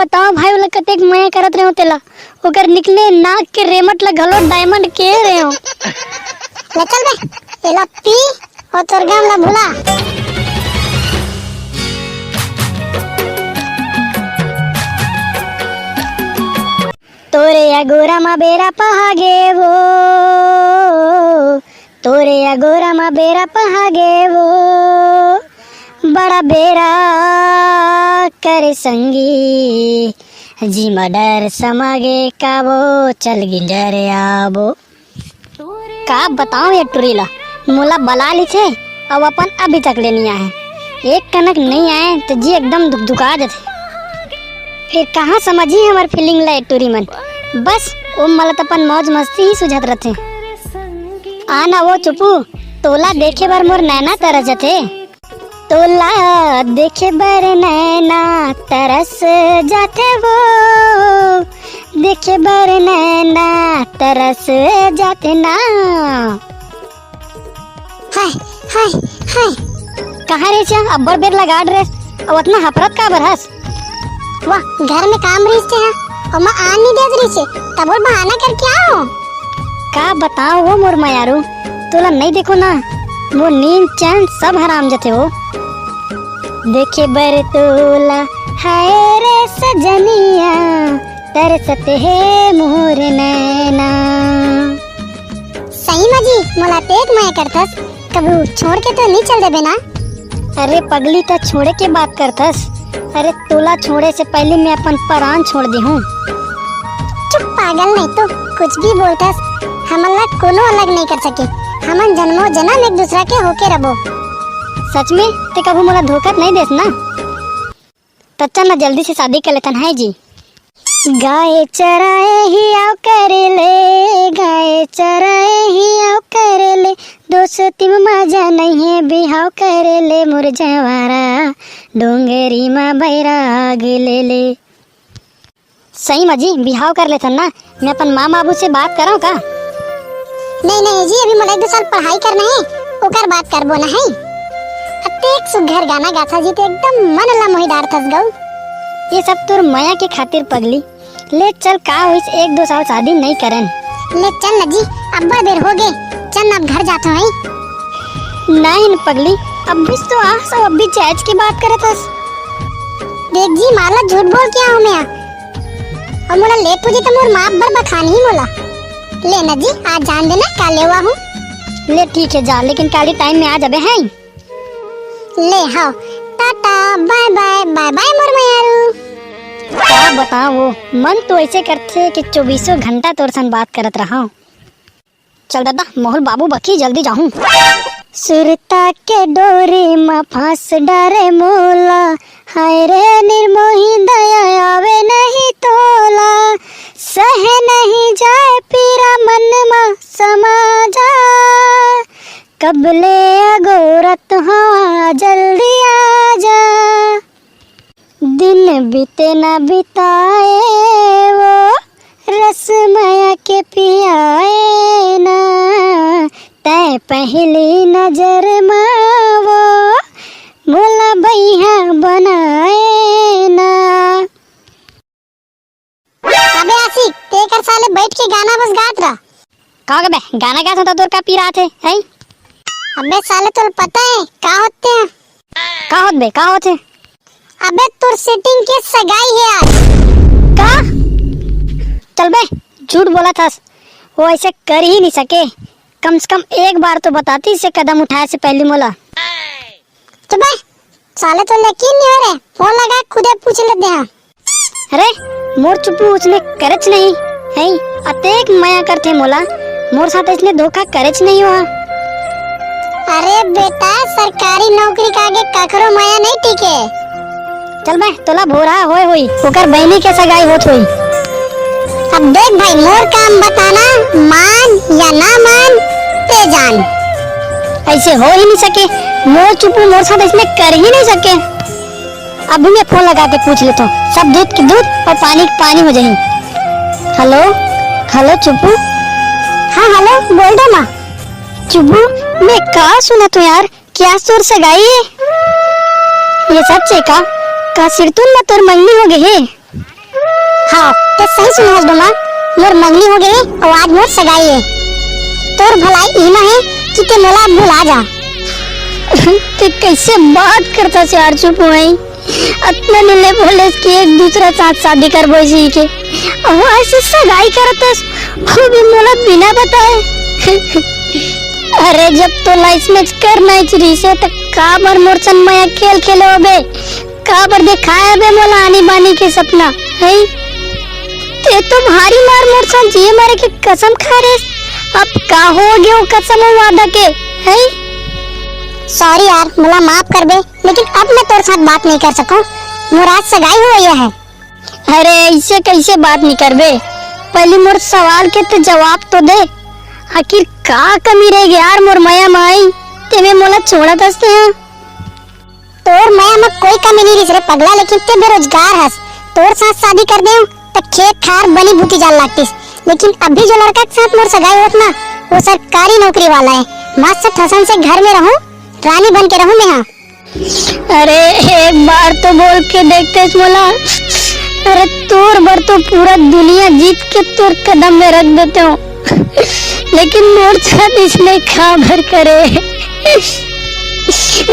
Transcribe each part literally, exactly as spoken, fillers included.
बताओ भाई, ओला कतेक मया करत रहेंव तेला, ओकर निकले नाक के रेमट ला घलो diamond के रहेंव। ले चल बे, एला पी अउ तोर गम ला भुला। तोरे अगोरा म बेरा पहा गे वो, तोरे अगोरा म बेरा पहा गे वो, बड़ा बेरा करे संगी, जी म डर समा गे का वो, चल गिंजर आबो। का बताओ ये टुरी ला, मोला बला लिसे अउ अपन अभी तक ले नइ आए। एक कनक नइ आए त जी एकदम दुकदुका जथे। फेर कहाँ समझही हमर feeling ला ये टुरी मन। बस ओ मन ला त अपन मौज मस्ती ही सुझात रथे। आ ना वो चुपू, तोला देखे बर मोर नैना तरस जथे। तोला देखे बर नैना तरस जाथे वो, देखे बर नैना तरस जाथे ना। हाय, हाय, हाय। कहाँ रे चा, अब्बड़ बेर लगा ड्रेस, अउ अतना हफरत काबर हस? वाह, घर में काम रहिस ते हा, ओमा आन नइ देत रहिस हे, तब ओला बहाना करके आओ। का बताओ वो मोर मयारू, तोला नइ देखो ना, मोर नींद चैन सब हराम जथे वो। देखे बर तोला हाय रे सजनिया, तरसत हे मोर नैना। सही म जी, मोला अतेक मया करथस, कभू छोड़ के तो नइ चल देबे ना? अरे पगली, त छोड़े के बात करथस? अरे तोला छोड़े से पहली मैं अपन परान छोड़ देहूं। चुप पागल, नहीं तो कुछ भी बोलथस, हमन ला कोनो अलग नइ कर सके, हमन जन्मों जन्म एक दूसरा के होके रबो। सच में? ते कभू मोला धोखा नइ देस ना? त चल ना, जल्दी से शादी कर लेथन, हाय जी। गाय चराए ही आओ करे ले, गाय चराए ही आओ करे ले, दोस्ती म मजा नइ हे, बिहाव करे ले मोर जवारा, डोंगरी म बैराग ले ले। सही म जी, बिहाव कर लेथन ना, मैं अपन माँ बाबू से बात करव का? नहीं, नहीं जी, अभी मोला एक दो साल पढ़ाई करना हे, ओकर बाद करबो ना हे। अतेक सुग्घर गाना गाथा जी, ते एकदम मन ला मोही डारथस गऊ। ये सब तोर मया के खातिर पगली। ले चल, का होइस, एक दो साल शादी नइ करन। ले चल न जी, अब्बड़ बेर हो गे, चल न अब घर जाथो हई। नहीं न पगली, अभी तो आस अउ अभी जायज के बात करत हस। देख जी, माला झूठ बोल के आऊं मैं। अउ मोला लेट हो जी त मोर माँ अब्बड़ बखानही मोला। ले न जी, आज जान देना, काले आऊं। ले ठीक हे जा, लेकिन काली टाइम में आ जाबे हैं। ले हव, टाटा, बाय बाय, बाय बाय मोर मयारू। का बताओं वो, मन तो ऐसे करथे कि चौबीसों घंटा तोर संग बात करत रहव। चल दादा, मोहल बाबू बकही, जल्दी जाहूं। सुरता के डोरी म फांस डारे मोला, हाय रे निर्मोही दया आवे नहीं तोला, सहे नहीं जाए पीरा मन म समा जा, कब ले अगोरत हंव, जल्दी आ जा। दिन बीते ना बिताए वो, रस मया के पियाए ना, तैं पहली नजर मा वो, मोला बइहा बनाए ना। अबे आशिक, ते कर साले बैठ के गाना बस गात रह। का होगे बे? गाना गात हंव त तोर का पीरा आथे, हैं? अबे साले, तोला पता हे का होथे? का होत बे, का होथे? अबे तोर सेटिंग के सगाई हे आज। का? चल बे, झूठ बोलत हस। वो ऐसे कर ही नहीं सके। कम से कम एक बार तो बतातीस कदम उठाए से पहली मोला। चुप बे, साले तोला यकीन नहीं हो रे, फोन लगा खुदे पूछ लेते हैं। अरे, मोर चुपू उसने करेच नहीं, हैं? अतेक मया करथे मोला, मोर साथ इसने धोखा करेच नहीं हुआ। अरे बेटा, सरकारी नौकरी का आगे ककरो मया नहीं टिके। चल बे, तोला भोरा होए होई, ओकर बहिनी के सगाई होत होई। अब देख भाई, मोर काम बताना, मान या ना मान, ते जान। ऐसे हो ही नहीं सके, मोर चुपू मोर साथ इसने कर ही नहीं सके। अभी मैं फोन लगा के पूछ लेता हूँ, सब दूध की दूध और पानी की पानी हो जाही। हेलो, हेलो चुपू। हाँ हेलो, बोल दे माँ। चुपू, मैं का सुनत हंव यार, कि आज तोर सगाई हे? ये सच हे का? का सिरतुन म तोर मंगनी हो गे हे? ते सही सुने हस डोमा, मोर मंगनी हो गे हे अउ आज मोर सगाई हे। तोर भलाई इमा हे कि ते मोला भुला जा। ते कैसे बात करथस यार, चुप होई। अतना दिन ले बोलेस कि एक दूसरा साथ शादी करबो इसी के, अउ ऐसे सगाई करथस, वो भी मोला बिना बताए। अरे जब तोला इसने करना ही रहिसे त काबर मोर सन मया खेल खेले होबे? काबर देखाय बे मोला आनी बानी के सपना, हैं? ते तो भारी मार मोर सन जिए मरे के कसम खा रेस। अब का हो गे वो कसम वो वादा के, हैं? Sorry यार, मोला माफ कर बे, लेकिन अब मैं तोर साथ बात नहीं कर सकूं। मोर आज सगाई हो गई है। अरे ऐसे कैसे बात नहीं करबे? पहले मोर सवाल के तो जवाब तो दे, आखिर का कमी रह गया यार मोर मया माई, तेमे मोला छोड़त हस ते? तोर मया में कोई कमी नहीं रिस रे पगला, लेकिन ते बेरोजगार हस। तोर साथ शादी कर दे त खेत खार बनी बूती जाल लागतिस, लेकिन अभी जो लड़का के साथ मोर सगाई होत ना, वो सरकारी नौकरी वाला है। मस्त ठसन से घर में रहूं, रानी बन के रहूं मैं। हाँ, अरे एक बार तो बोल के देखते मोला। अरे तोर बर तो पूरा दुनिया जीत के तोर कदम में रख देते हो, लेकिन मोर साथ इसने काबर करे?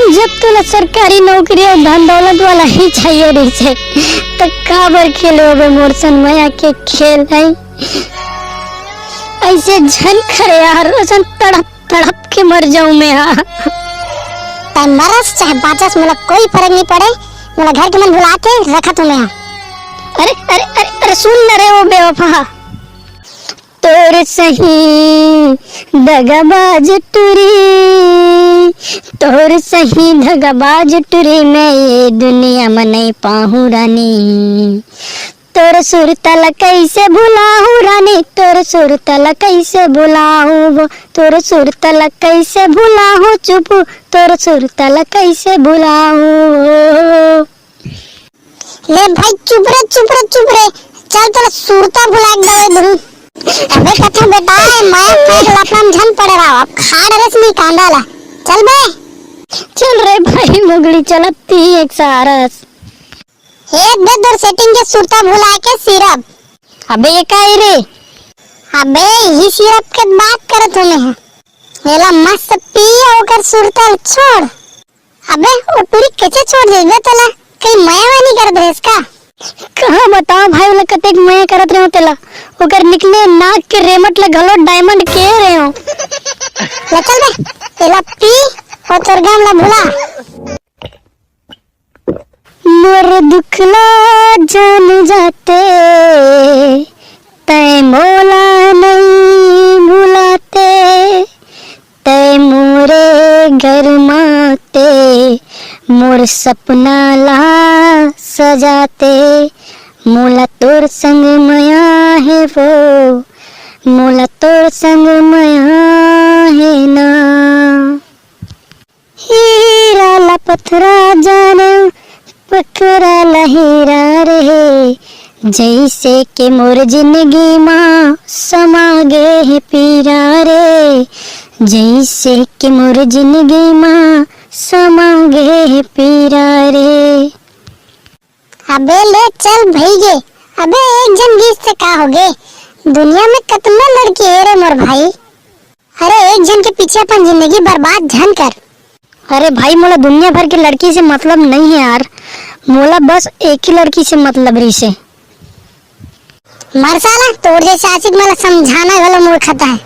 जब तोला सरकारी नौकरी और धन दौलत वाला ही चाहिए रहिसे, त काबर खेले होबे मोर सन मया के खेल है? ऐसे झन करे यार, ऐसन तड़प तड़प के मर जाऊं मैं। हाँ, तै मरस चाहे बाचस, मोला कोई फर्क नहीं पड़े। मोला घर के मन भुला के रखा तू मैं। हाँ, अरे अरे अरे अरे, सुन न रे वो बेवफा। तोर सही दगाबाज टुरी, तोर सही दगाबाज टुरी, मैं ये दुनिया में नहीं पाहूं रानी। तोर सुरता ला कैसे भुलाहूं रानी, तोर सुरता ला कैसे भुलाहूं वो, तोर सुरता ला कैसे भुलाहूं चुप, तोर सुरता ला कैसे भुलाहूं वो। ले भाई चुप रे, चुप रे, चुप रे। चल तोला सुरता भुला के दवाई दूं। अबे कथा बेटा, मैं फेंक लफड़ा में झन पड़े रहा, अब खाड़ रस नहीं कांदा ला। चल बे। चल रे भाई मुगली, चलत ती एक सारस। हे दे तोर setting के सुरता भुला के syrup। अबे ये का है रे? अबे ही syrup के बात करत हूँ मैं। एला मस्त पी, ओकर सुरता छोड़। अबे ओ टूरी कैसे छोड़ देबे तोला? कहीं मया नहीं कर दे इसका? कहाँ बताओ भाई, ओला कतेक मया करत रहे हो तेला। ओकर निकले नाक के रेमट ला घलो diamond के रहे हो। ले चल बे, एला पी और तोर गम ला भुला। मोर दुख ला जान जाते, तै मोला नहीं भुलाते, तै मोरे घर माते, मोर सपना ला सजाते, मोला तोर संग मया है वो, मोला तोर संग मया है ना। हीरा ला पथरा जाने, पथरा ला हीरा रे, जैसे के मोर जिंदगी मा समा गे हे पीरा रे, जैसे के मोर जिंदगी मा समा गे हे पीरा रे। अबे ले चल भई गे। अबे एक झन गिस ते का होगे? दुनिया में कतना लड़की हे रे मोर भाई। अरे एक झन के पीछे अपन जिंदगी बर्बाद झन कर। अरे भाई मोला दुनिया भर के लड़की से मतलब नहीं है यार, मोला बस एक ही लड़की से मतलब रहिसे। मर साला, तोर जैसे आशिक मन ला समझाना घलो मूर्खता है।